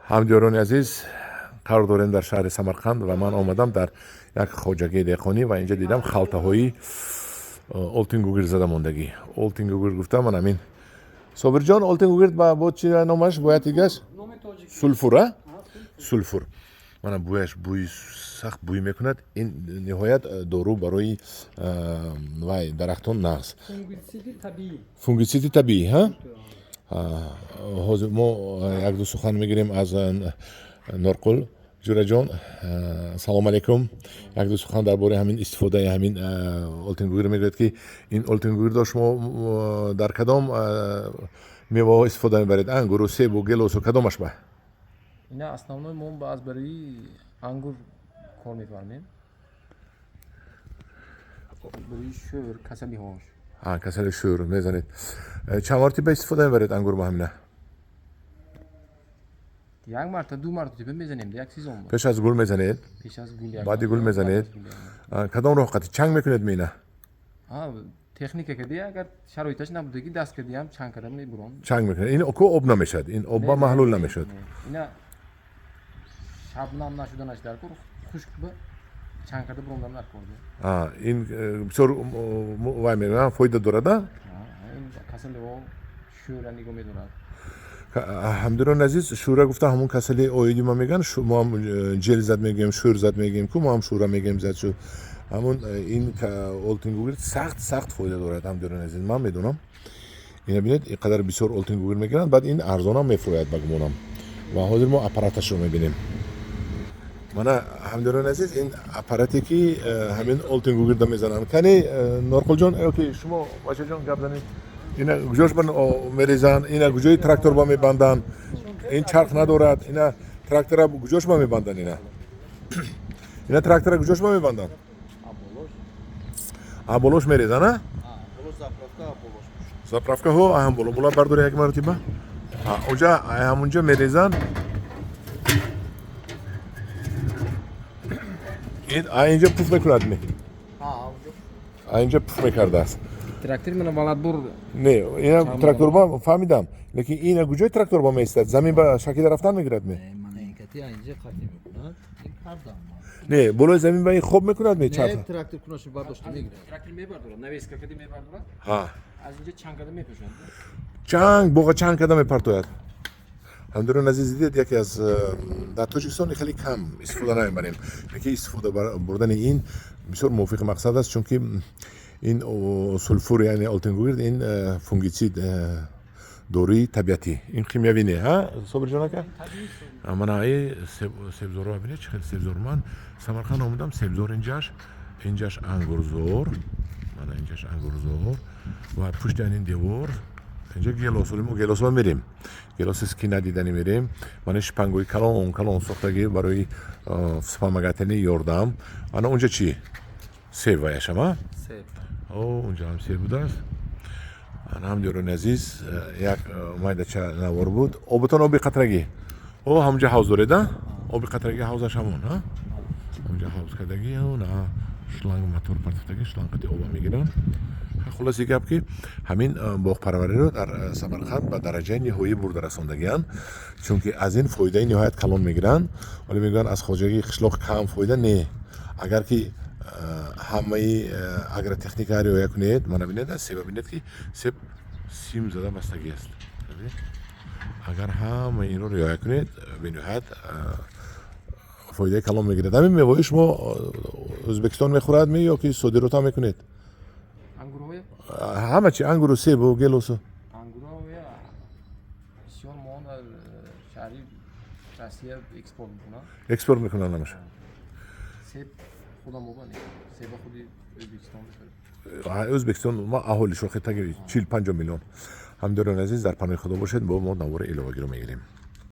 Ҳамдиёрони азиз, қарор дорем дар шаҳри Самарқанд ва ман омадам дар як хоҷагии деҳқонӣ ва инҷа дидам халтаҳои олтингугир зада мондагӣ. Олтингугир гуфтам, ман ҳамин Собирҷон, олтингугирд бо чи номаш бояд дигаш? Сулфур, а? Сулфур. Мана бӯяш, бӯи сахт бӯй мекунад. Ин ниҳоят дору барои вай дарахтон нағз. Фунгитсиди табиӣ, ҳа? Ҳозир мо якду сухан мегирем аз Норқул ҷураҷон. Салом алейкум. Якду сухан дар бораи ҳамин истифодаи ҳамин олтингугир мегӯяд, ки ин олтингугирдо шумо дар кадом меваҳо истифода мебаред? Ангуру, себу, гелосу, кадомаш ба? Ина основной мо аз барои ангур кор мефармем, барои шӯр, касалиҳош. Касали шӯр мезанед. Чанд маротиба истифода мебаред ангур ба ҳамина? Як марта, ду маротиба мезанем як сезон. Пеш аз гул мезанед? Пеш аз гул. Баъди гул мезанед. Кадом роҳ қати чанг мекунед меина? Техника кади, агар шароиташ набудаги, даст кадиам чанг карда мебурон. Чанг мекунед. Ин ку об намешавад, ин об ба маҳлул намешавад? Ина шабнам нашуданаш дар кор, хушк ба чанг карда бурондан дар кор. Ин бисёр вай мегӯям, фоида дорад, а? Ин касалиҳо, шӯра нигоҳ медорад. Ҳамдирони азиз, шӯра гуфта ҳамун касали оиди ма мегӯянд. Мо ҳам ҷел зад мегӯем, шӯр зад мегӯем ку, мо ҳам шӯра мегӯем, зад шуд. Ҳамун ин олтингугир сахт сахт фоида дорад, ҳамдирони азиз, ман медонам. Ина бинед, ин қадар бисёр олтингугир мегиранд, баъд ин арзонам мефурӯяд ба гумонам. Ва ҳозир мо аппараташро мебинем. Мана, ҳамдирони азиз, ин аппарате ки ҳамин олтингугирда мезананд. Кани, Норқулҷон ки шумо, бачаҷон, гап занед. Ина куҷош ба мерезанд? Ина куҷои трактор ба мебанданд? Ин чарх надорад. Ина трактора куҷош ба мебанданд? Ина трактора куҷош ба мебанданд? А болош мерезанд, а? Заправка ҳо ҳам боло бола бардори як маротиба. Оҷа ҳамунҷо мерезанд. Ин инҷо пуф мекунад ми? Инҷо пуф мекардааст. Трактор мана валатбур. Не, ина трактор ба фаҳмидам, лекин ина куҷои трактор ба меистад? Замин ба шакида рафтан мегирад ми? Не, болои замин ба ин хоб мекунад ми чарх? Трактор кунашо бардошта мегирад. Трактор мебардорад, навеска кади мебардорад. Аз инҷо чанг карда мепӯшад. Чанг боға чанг карда мепартояд. Ҳамдирони азиз, дидед, яке аз дар Тоҷикистон хеле кам истифода намебарем, лекин истифода бурдани ин бисёр мувофиқи мақсад аст, чунки ин сулфур, яъне олтингугирд, ин фунгитсид, доруи табиатӣ, ин химиявӣ не, ҳа, Собирҷон ака? Мана и себзорро бинед, чӣ хел себзор. Ман Самарқанд омадам, себзор инҷаш, инҷаш ангурзор, мана инҷаш ангурзор ва пушти ин девор инҷа гелос. Мо гелосба мерем, гелос ки надидани мерем. Мана шпангои калон калон сохтагӣ барои вспомогательный ёрдам. Ана унҷа чӣ, себ ваяшам, а? Унҷа ҳам себ будааст. Ана, ҳамдиёрони азиз, як майдача навор буд. Обутон оби қатрагӣ, о, ҳамунҷа ҳавз доред, а? Оби қатрагӣ ҳавзаш ҳамон, а? Ҳамунҷа ҳавз кардагӣ, на шланг, мотор партофтагӣ, шланг қати оба мегиранд. Хулоси гап ки ҳамин боғпарвариро дар Самарқанд ба дараҷаи ниҳоӣ бурда расондагианд, чунки аз ин фоидаи ниҳоят калон мегиранд. Вале мегӯянд, аз хоҷагии қишлоқ кам фоида не. Агар ки ҳамаи агротехника риоя кунед. Мана бинед, себа бинед, ки себ сим зада бастагӣ аст. Агар ҳамаи инро риоя кунед, бениҳоят фоидаи калон мегирад. Ҳамин мевои шумо Ӯзбекистон мехӯрад ми ё ки содиротам мекунед? Ҳама чи, ангуру, себу, гелосу? Бисёр мо шаҳри Россия экспорт мекунанд. Экспорт мекунанд ҳамаша? Себ худам себа худи Ӯзбекистон. Ӯзбекистон ма аҳолишо хетаги 40-50 миллион. Ҳамдиёрони азиз, дар паноҳи Худо бошед, бо мо навори иловагиро мегирем.